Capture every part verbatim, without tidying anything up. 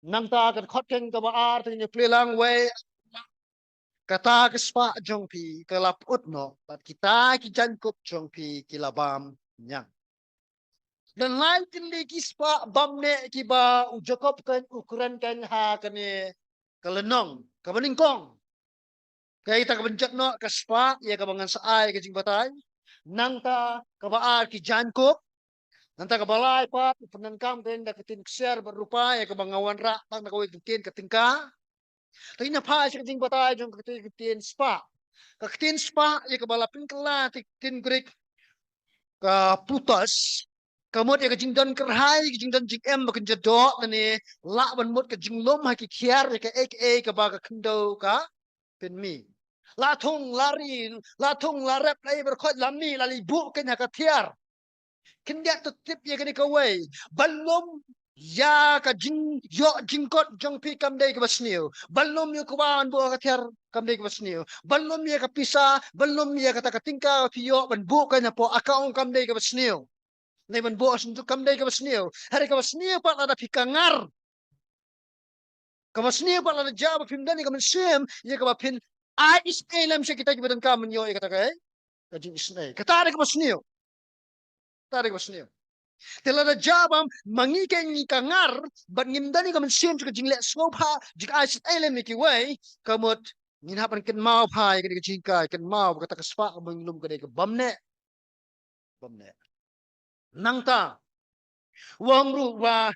Nangta ka dkhot kaba ar te ngi plie lang wei. Kata ka spah jong phi ka la put noh, bad kita ki jaiñkup jong phi ki la bam ñiang. Don lai tylli ki spah bam neh kiba u Jakob kan u kren kan ha kane ka lynnong kaba nyngkong. Kaei kata ka ban jot noh? Ka spah, ïa kaba ngan sa ai ka jingbatai. Nangta kaba ar ki jaiñkup. Nangta kaba lai pat u pyndonkam kan da ka ktien ksiar bad rupa, ïa kaba nga wanrah tang da kawei ka ktien ka tyngka. Te ngin ïa phai sha ka jingbatai jong ka ktien, ka ktien spah. Ka ktien spah ïa kaba la pynkylla da ka ktien Grik ka plutos. Ka mut ïa ka jingdon kyrhai, ka jingdon jingem ba kynja doh, lane lah ban mut ka jinglum ha ki khiar ïa kaei kaei kaba ka khyndew ka pynmih. La thung, la ri, la thung, la rep, la ïa barkhot, la mih, la leit buh kan ha ka thiar. Khyndiat to tip ïa kane kawei. Ban lum ïa ka jingïoh jingkot jong phi kam dei kaba sniew. Ban lum ïa u kba ban buh ha ka thiar kam dei kaba sniew. Ban lum ïa ka pisa, ban lum ïa kata ka tyngka phi ïoh ban buh kan hapoh account kam dei kaba sniew. Lane ban buh ha sanduk kam dei kaba sniew. Hynrei kaba sniew pat lada phi kyngar. Kaba sniew pat lada jia ba phim don ïa ka mynsiem ïa kaba phin ai isynei lem sha kita kiba donkam ban ïoh ïa kata ka, eh, ka jingisynei. Kata dei kaba sniew. Kata dei kaba sniew. Te lada jia ba ma ngi kan ngi kyngar bad ngim don ïa ka mynsiem sha ka jingleh sngewbha, jingai isynei lem ïa kiwei, ka mut ngin hap ban kynmaw bha ïa kane ka jinghikai, kynmaw ba kata ka spah kaba ngin lum ka dei ka bam neh. Bam neh. Nangta u ong ruh ba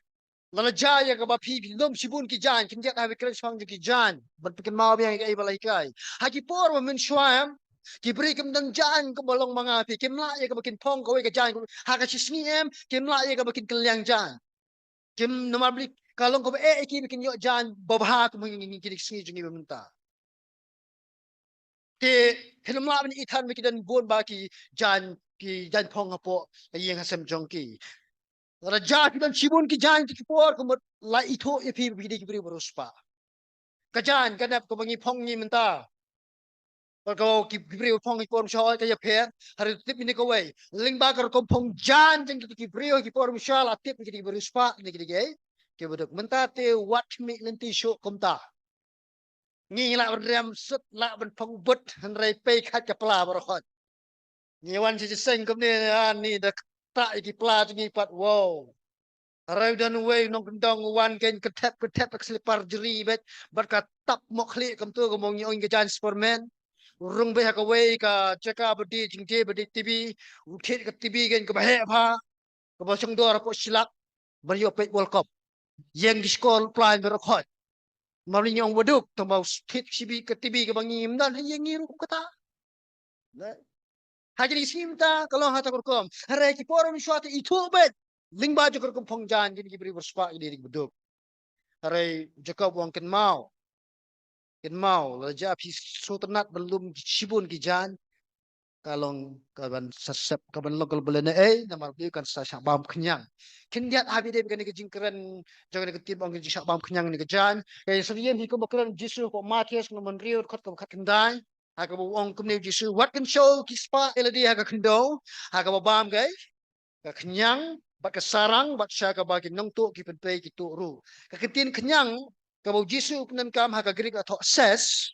lada jia ïa kaba phi lum shibun ki jaiñ, khyndiat ha ba kren shaphang jong ki jaiñ, ban pynkynmaw biang ïa kaei ba la hikai. Ha ki por ba mynshuwa em, ki briew kim don jaiñ kumba long ma nga phi, kim lah ïa kaba kin phong kawei ka jaiñ, ha ka shi sngi em, kim lah ïa kaba kin kylliang jaiñ. Kim, namar balei ka long kaba eh ïa ki ba kin ïoh jaiñ babha kum ha kine ki sngi jong ngi ba mynta. Te phin ym lah ban ïathuh ba ki don bun ba ki jaiñ, ki jaiñ phong hapoh ka ïing ha sem jong ki. Lada jia phi don shibun ki jaiñ ha ki por, ka mut la ithuh ïa phi ba phi dei ki briew ba riewspah. Ka jaiñ ka nep kaba ngi phong ngi mynta, bad kaba ki, ki briew phong ha ki por mynshuwa ka ïapher. Hynrei tip ïa kane kawei, lyngba ka rukom phong jaiñ jong ki, ki briew ha ki por mynshuwa la tip ïa ki dei ki briew riewspah, ïa ki dei ki, kiba duk. Mynta te wat khmih lynti shuh kumta. Ngi lah ban rem sut, lah ban phong but, hynrei pei khat ka pla baroh khoit. Ngi wan sha jingïaseng kumne, ani da ktah ïa ki pla jong ngi pat, wow. Hynrei don uwei u nongkyndong u wan kan kynthep kynthep ka slipar jri beit bad ka tap mohkhlieh kumto, kumba ngi ong ka jaiñ Superman. U rung beit ha kawei ka jaka ba die jingdie ba die TV, u thied ka TV kan kaba heh bha, kaba shong dor hapoh shilak ban ïoh peit World Cup. Ïeng ki score u plaiñ baroh khoit. Namar ngi ong ba duk, tangba u thied shibi ka TV kaba ngim don, ha ïing ngi ruh kum kata. Ha kine ki sngi mynta ka long ha kata ka rukom. Hynrei ha ki por mynshuwa te ithuh beit lyngba jong ka rukom phong jaiñ, kine ki briew ba riewspah ki dei ki ba duk. Hynrei u Jakob u ong kynmaw. Kynmaw, lada jia phi sngewtynnat ban lum shibun ki jaiñ, ka long kaban sa sep, kaban long kaba lehnohei, namar balei? Kan sa shah bam khñiang. Khyndiat ha ba ïadei bad kane ka jingkren jong kane ka ktien ba ong ka jingshah bam khñiang kane ka jaiñ. Ka ïasyriem hi kumba kren u Jisu hapoh Mathaios lynnong hynriew dkhot kaba khatkhyndai. Ha kaba u ong kumne u Jisu, wat kynshew ki spah ïa lade ha ka khyndew, ha kaba bam ka, ka khñiang bad ka sarang, bad sha kaba ki nongtuh ki pynpei ki tuh ruh. Ka ktien khñiang kaba u Jisu u pyndonkam ha ka Grik ka thoh ses,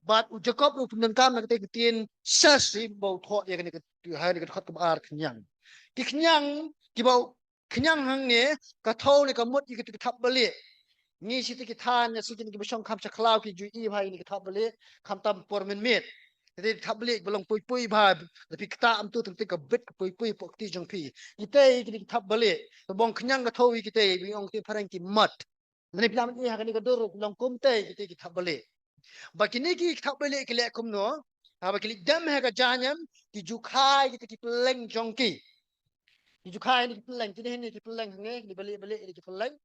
bad u Jakob ruh u pyndonkam na kata ka ktien ses, hi ba u thoh ïa kane ka, ha kane ka dkhot kaba ar, khñiang. Ki khñiang kiba u khñiang hangne ka thew ne ka mut ïa kito ki thapbalieh. Ngi shi te ki thaiñ, ngi shi te kiba shong kham sha khlaw ki ju i bha ïa kine ki thapbalieh, khamtam por mynmiet. Kito ki thapbalieh ba long pui pui bha, lada phi ktah kumto teng teng ka bit ka pui pui hapoh kti jong phi. Kitei kine ki thapbalieh, ka bong khñiang ka thew ïa kitei, ba ngi ong ktien phareng ki mud. Lane phi lah ban i ha kane ka dur ruh ki long kumtei kitei ki thapbalieh. Ba kine ki thapbalieh ki leh kumno? Haba ki leit dem ha ka jaiñ em, ki ju kha ïa kitei ki pylleng jong ki. Ki ju kha ïa kine ki pylleng, kine hi ne ki pylleng hangne, kine balieh balieh ïa kine ki pylleng.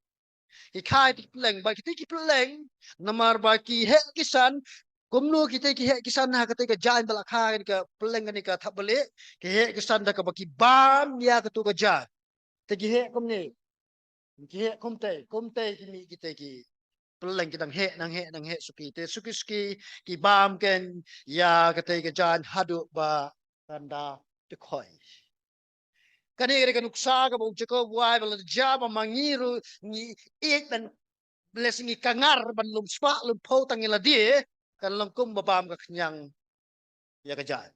Ki kha ïa kitei ki pylleng, ba kitei ki pylleng, namar ba ki heh ki san, kumno kitei ki heh ki san ha katei ka jaiñ ba la kha ïa kane ka pylleng, kane ka thapbalieh, ki heh ki san da kaba ki bam ïa kato ka jaiñ. Te ki heh kumne. Ki heh kumtei, kumtei ki mih kitei ki pylleng, ki dang heh, nang heh, nang heh suki. Te suki suki ki bam keiñ ïa katei ka jaiñ haduh ba kan da dkhoi. Kane ka dei ka nuksa kaba u Jakob u ai ba lada jia ba ma ngi ruh ngi ïeit ban Blessing ngi ka ngar ban lum spah lum phew tang ïa lade, kan long kum ba bam ka khñiang ïa ka jaiñ.